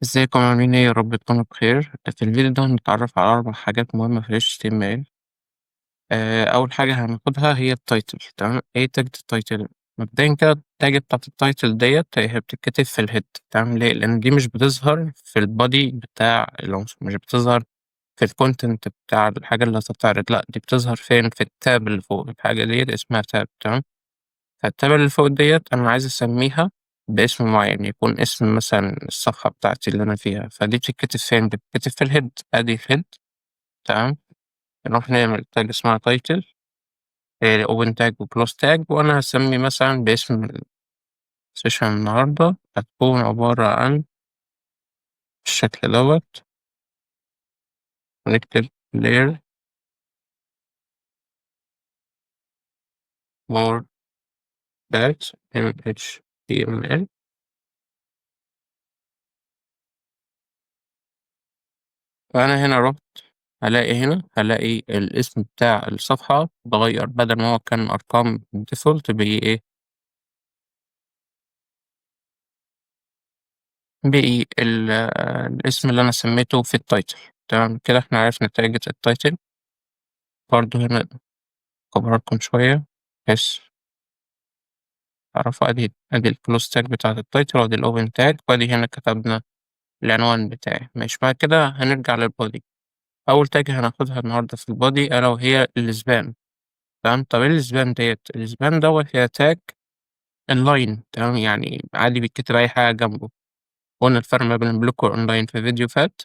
ازيكم عاملين ايه؟ يا رب تكونوا بخير. في الفيديو ده هنتعرف على 4 حاجات مهمة في ال HTML. أول حاجة هناخدها هي ال title. تمام، ايه tag ال title؟ مبدئيا كده ال tag بتاعت ال title ديت هي بتتكتب في ال head. تمام، ليه؟ لأن دي مش بتظهر في ال body بتاع العنصر، مش بتظهر في ال content بتاع الحاجة اللي هتتعرض، لا دي بتظهر فين؟ في ال tab اللي فوق. الحاجة ديت اسمها tab. تمام، فال tab اللي فوق ديت أنا عايز أسميها باسم معين، يكون اسم مثلا الصفحة بتاعتي اللي أنا فيها، فدي بتتكتب فين؟ بتتكتب في ال head. أدي ال head. تمام، نروح نعمل tag اسمها title، open tag و close tag، وأنا هسمي مثلا باسم session النهاردة، هتكون عبارة عن الشكل دوت، ونكتب learn more about HTML. فأنا هنا رحت هلاقي هنا هلاقي الاسم بتاع الصفحة اتغير، بدل ما هو كان أرقام default بقي إيه؟ بقي الاسم اللي أنا سميته في ال title. تمام كده إحنا عرفنا tag ال title. برضه هنا أكبرها لكم شوية بحيث تعرفوا. أدي ال close tag بتاعة ال title، وأدي ال open tag، وأدي هنا كتبنا العنوان بتاعي. ماشي، بعد كده هنرجع لل body. أول tag هناخدها النهاردة في ال body ألا وهي ال span. تمام، طب إيه ال span ديت؟ ال span دوت هي tag inline. تمام، يعني عادي بيتكتب أي حاجة جنبه. قلنا الفرق ما بين ال block وال inline في فيديو فات،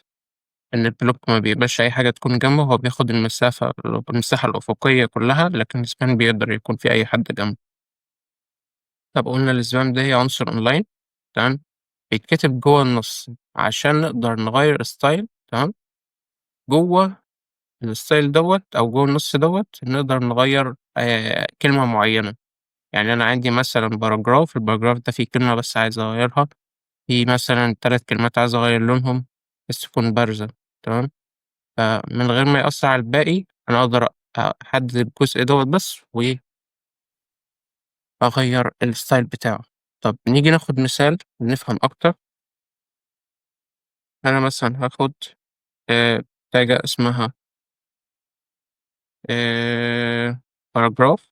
إن ال block ما بيقبلش أي حاجة تكون جنبه، هو بياخد المساحة الأفقية كلها، لكن ال span بيقدر يكون في أي حد جنبه. طب قلنا ال span ده هي عنصر inline. تمام، بيتكتب جوه النص عشان نقدر نغير style. تمام، جوه ال style دوت أو جوه النص دوت نقدر نغير كلمة معينة. يعني أنا عندي مثلا paragraph، ال paragraph ده فيه كلمة بس عايز أغيرها، في مثلا 3 كلمات عايز أغير لونهم بس تكون بارزة. تمام، فمن غير ما يأثر على الباقي أنا أقدر أحدد الجزء دوت بس وأغير ال style بتاعه. طب نيجي ناخد مثال نفهم أكتر. أنا مثلا هاخد حاجة اسمها paragraph،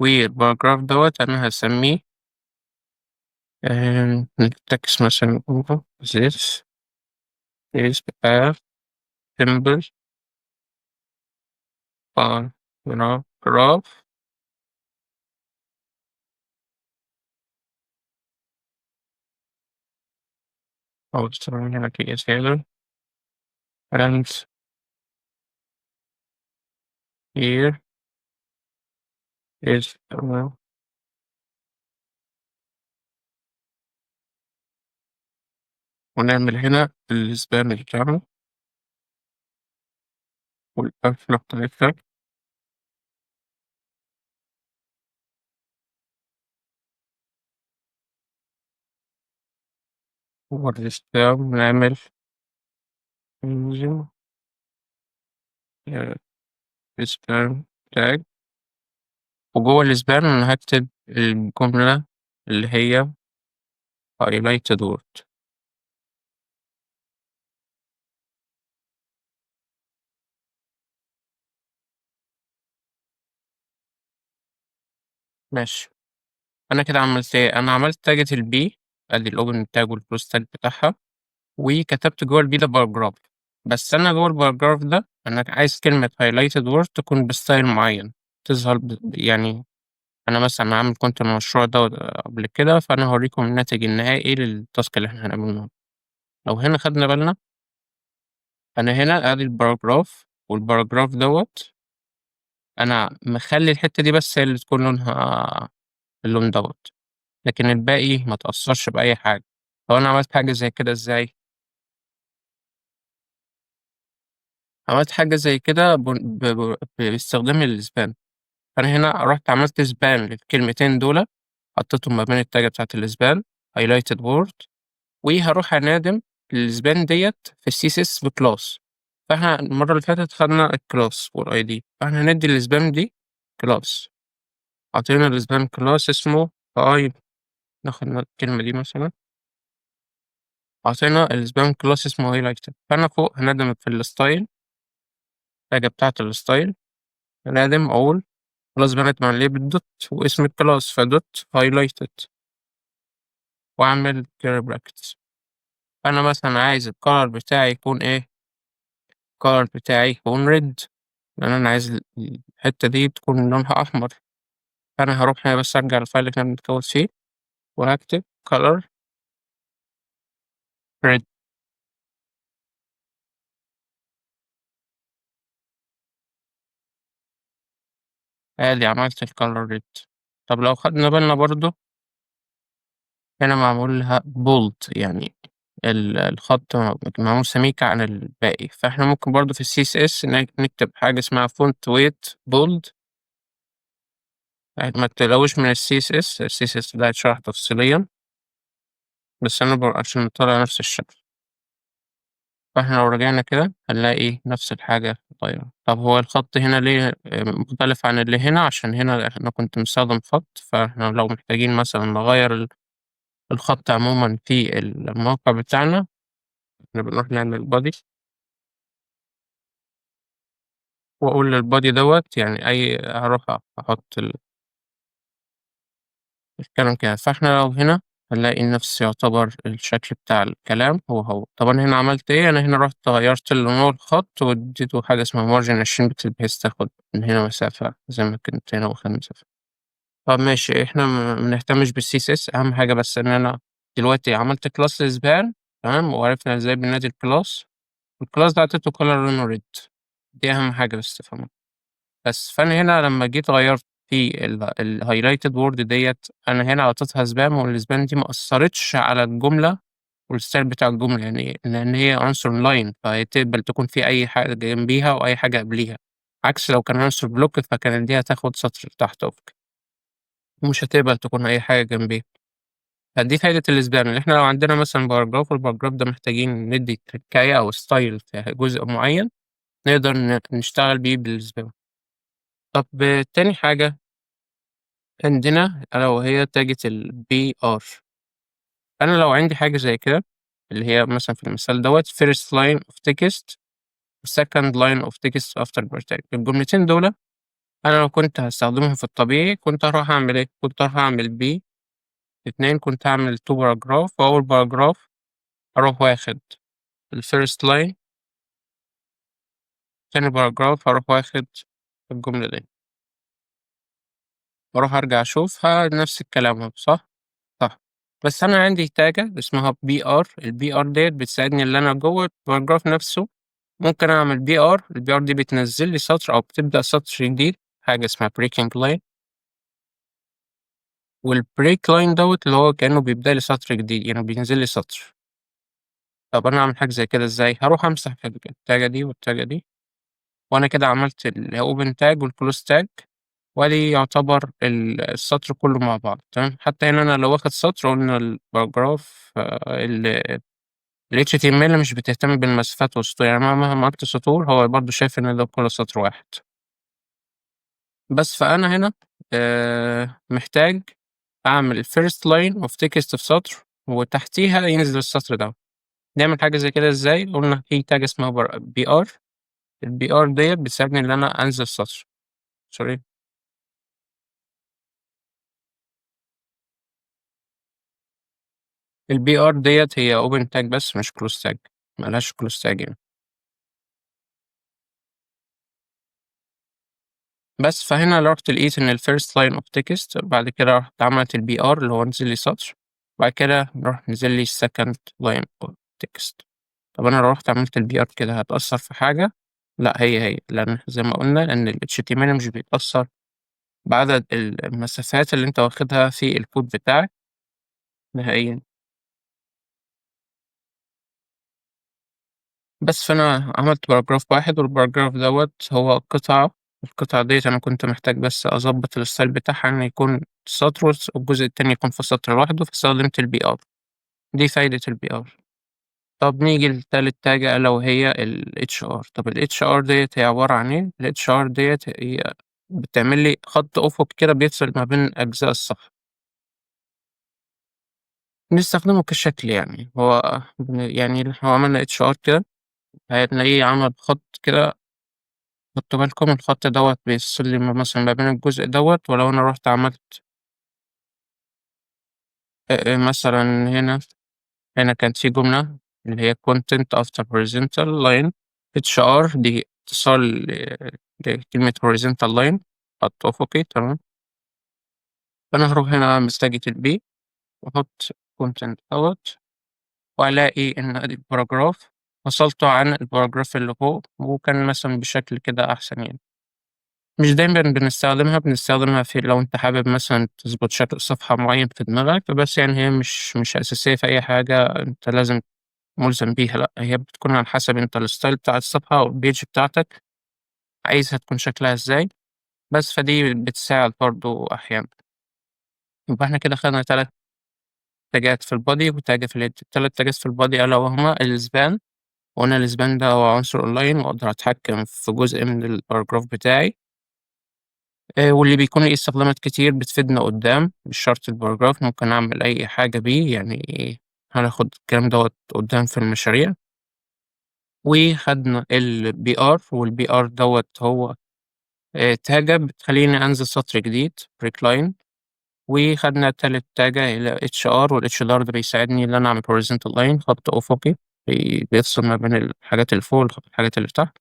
وال paragraph دوت أنا هسميه text مثلا this is a simple paragraph أو استخدم هنا كي header and here is well. ونعمل هنا ال span بتاعنا والقفلة بتاعتها. ونعمل span tag، وجوه ال span أنا هكتب الجملة اللي هي highlighted word. ماشي، أنا كده عملت إيه؟ أنا عملت tag ال p، أدي ال open tag وال close tag بتاعها، وكتبت جوه ال p ده paragraph. بس أنا جوه ال paragraph ده أنا عايز كلمة highlighted word تكون ب style معين تظهر يعني أنا مثلا عامل كنت المشروع ده قبل كده، فأنا هوريكم الناتج النهائي لل task اللي إحنا هنعمله النهاردة. لو هنا خدنا بالنا أنا هنا أدي ال paragraph، وال paragraph دوت أنا مخلي الحتة دي بس هي اللي تكون لونها اللون دوت، لكن الباقي ما تأثرش بأي حاجة. طب أنا عملت حاجة زي كده إزاي؟ عملت حاجة زي كده باستخدام ال span. فأنا هنا رحت عملت span للكلمتين دول، حطيتهم ما بين ال tag بتاعت ال span highlighted word، وهروح أنادم ال span ديت في ال CSS ب class. فاحنا المرة اللي فاتت خدنا ال class وال ID، فاحنا هندي ال span دي class. عطينا الspan class اسمه I، ناخد الكلمة دي مثلًا. عطينا الspan class اسمه highlighted. فأنا فوق هنادم في الstyle، الحاجة بتاعة الstyle، هنادم أقول خلاص بنت مع label dot واسم الclass، فdot highlighted وأعمل curly brackets. أنا مثلًا عايز الcolor بتاعي يكون إيه؟ الcolor بتاعي يكون red، لأن أنا عايز الحتة دي تكون لونها أحمر. فأنا هاروح هنا بس أرجع للfile اللي إحنا بنتكود فيه وهاكتب color red. آدي عملت الcolor red. طب لو خدنا بالنا برضه هنا معمول لها bold، يعني الخط معمول سميك عن الباقي. فإحنا ممكن برضه في الCSS نكتب حاجة اسمها font weight bold. يعني ما تقلقوش من الCSS، الCSS ده هيتشرح تفصيليًا. بس أنا عشان نطلع نفس الشكل. فإحنا لو رجعنا كده هنلاقي نفس الحاجة اتغيرت. طب هو الخط هنا ليه مختلف عن اللي هنا؟ عشان هنا أنا كنت مستخدم خط، فإحنا لو محتاجين مثلًا نغيّر الخط عمومًا في الموقع بتاعنا، إحنا بنروح نعمل body وأقول للbody دوّة يعني أي هاروح أحط الكلام كده. فإحنا لو هنا هنلاقي نفس يعتبر الشكل بتاع الكلام هو، هو. طب أنا هنا عملت إيه؟ أنا هنا رُحت غيّرت نوع الخط واديته حاجة اسمها margin 20 pixel بحيث تاخد من هنا مسافة زي ما كنت هنا واخد مسافة. طب ماشي، إحنا ما بنهتمش بالCSS، أهم حاجة بس إن أنا دلوقتي عملت class لspan، تمام، وعرفنا إزاي بننادي الclass، والclass ده عطيته color لونه red، دي أهم حاجة بس تفهموها. بس فأنا هنا لمّا جيت غيّرت في الhighlighted word ديّة، أنا هنا عطيتها span، والspan دي ما أثّرتش على الجملة والstyle بتاع الجملة، يعني لإن هي عنصر inline، فهي تقبل تكون في أي حاجة جنبيها وأي حاجة قبليها، عكس لو كان عنصر block فكانت دي هتاخد سطر تحت أفقي. ومش هتقبل تكون أي حاجة جنبيها. فدي فايدة الspan، إن إحنا لو عندنا مثلًا paragraph، والparagraph ده محتاجين ندّي تركاية أو style في جزء معيّن، نقدر نشتغل بيه بالspan. طب تاني حاجة عندنا ألا وهي تاجة الBR. أنا لو عندي حاجة زي كده، اللي هي مثلًا في المثال دوّة first line of text وsecond line of text after br tag، الجملتين دُولة أنا لو كنت هاستخدمهم في الطبيعي كنت هاروح أعمل إيه؟ كنت هاروح أعمل P 2، كنت هاعمل 2 paragraph، وأول paragraph أروح واخد الfirst line، تاني paragraph هاروح واخد الجملة دي. وأروح أرجع أشوفها نفس الكلام أهو، صح؟ صح. بس أنا عندي تاجة اسمها BR، الBR ديّة بتساعدني اللي أنا جوّه الparagraph نفسه ممكن أعمل BR، الBR دي بتنزّل لي سطر أو بتبدأ سطر جديد، حاجة اسمها breaking line. والbreak line دوّة اللي هو كأنه بيبدأ لي سطر جديد، يعني بينزل لي سطر. طب أنا أعمل حاجة زي كده إزاي؟ هاروح أمسح التاجة دي والتاجة دي، وأنا كده عملت الopen tag والclose tag، وأدي يعتبر السطر كله مع بعض، تمام؟ حتى هنا أنا لو واخد سطر، قلنا الparagraph ال HTML مش بتهتم بالمسافات والسطور، يعني مهما عملت سطور هو برضه شايف إن ده كله سطر واحد. بس فأنا هنا محتاج أعمل first line of text في سطر وتحتيها ينزل السطر ده. نعمل حاجة زي كده إزاي؟ قلنا في tag اسمها BR، الBR ديّة بتساعدني إن أنا أنزل سطر. sorry. الBR ديّة هي open tag بس مش close tag، ما لهاش close tag يعني. بس فهنا رُحت لقيت إن الfirst line of text، بعد كده رُحت عملت الBR اللي هو نزل لي سطر، بعد كده راح نزل لي الsecond line of text. طب أنا لو رُحت عملت الBR كده هتأثّر في حاجة؟ لأ، هي، هي، لأن زي ما قُلنا إن الHTML مش بيتأثّر بعدد المسافات اللي أنت واخدها في الكود بتاعك نهائيًا. بس فأنا عملت paragraph واحد، والparagraph دوّة هو قطعة، القطعة ديّة أنا كنت محتاج بس أضبّط الstyle بتاعها إنه يكون سطر والجزء التاني يكون في سطر لوحده، فاستخدمت الBR. دي فايدة الBR. طب نيجي لتالت حاجة ألا وهي الHR. طب الHR ديّة هي عبارة عن إيه؟ الHR ديّة هي بتعمل لي خط أفقي كده بيفصل ما بين أجزاء الصفحة. بنستخدمه كشكل يعني، هو يعني لو عملنا HR كده هتلاقيه عمل خط كده، خدتوا بالكم الخط دوت بيفصل لي مثلا ما بين الجزء دوت. ولو أنا رحت عملت مثلا هنا كانت في جملة اللي هي content after horizontal line HR، دي اختصار لكلمة horizontal line، خط أفقي، تمام. فأنا هروح هنا أعمل tag ال P وأحط content دوت، وألاقي إن أدي ال paragraph فصلته عن ال paragraph اللي فوق، وكان مثلا بشكل كده أحسن يعني. مش دايما بنستخدمها، بنستخدمها في لو أنت حابب مثلا تظبط شكل صفحة معين في دماغك، بس هي مش أساسية في أي حاجة أنت لازم ملزم بيها، لأ هي بتكون على حسب أنت ال style بتاع الصفحة أو ال page بتاعتك عايزها تكون شكلها إزاي بس، فدي بتساعد برضو أحيانا. يبقى إحنا كده خدنا 3 تاجات في ال body وتاجة في ال head. التلات تاجات في ال body ألا وهما ال span، وقلنا ال span ده هو عنصر inline وأقدر أتحكم في جزء من ال paragraph بتاعي، واللي بيكون ليه استخدامات كتير بتفيدنا قدام، مش شرط ال paragraph، ممكن أعمل أي حاجة بيه، هناخد الكلام دوت قدام في المشاريع. وخدنا ال BR، وال BR دوت هو تاجة بتخليني أنزل سطر جديد break line. وخدنا تالت تاجة إلى HR، وال HR ده بيساعدني إن أنا أعمل horizontal line، خط أفقي بيفصل ما بين الحاجات اللي فوق والحاجات اللي تحت.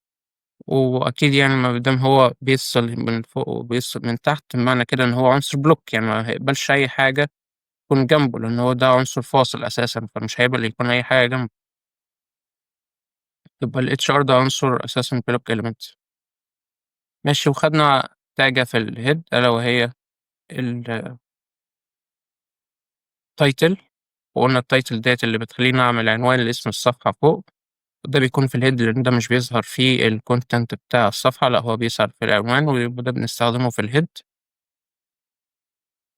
وأكيد ما دام هو بيفصل من فوق وبيفصل من تحت، معنى كده إن هو عنصر block، يعني ما هيقبلش أي حاجة تكون جنبه، لأن هو ده عنصر فاصل أساسا، فمش هيقبل يكون أي حاجة جنبه. يبقى ال HR ده عنصر أساسا block element. ماشي. وخدنا تاجة في ال head ألا وهي ال title، وقلنا ال title ديت اللي بتخليني أعمل عنوان لاسم الصفحة فوق، وده بيكون في ال head لأن ده مش بيظهر في ال content بتاع الصفحة، لا هو بيظهر في العنوان، ويبقى ده بنستخدمه في ال head.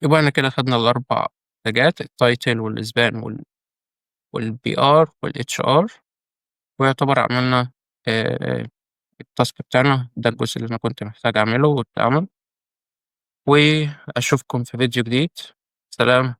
يبقى احنا كده خدنا الأربع تاجات، ال title وال span وال BR وال HR، ويعتبر عملنا ال task بتاعنا ده، الجزء اللي أنا كنت محتاج أعمله واتعمل. وأشوفكم في فيديو جديد. سلام.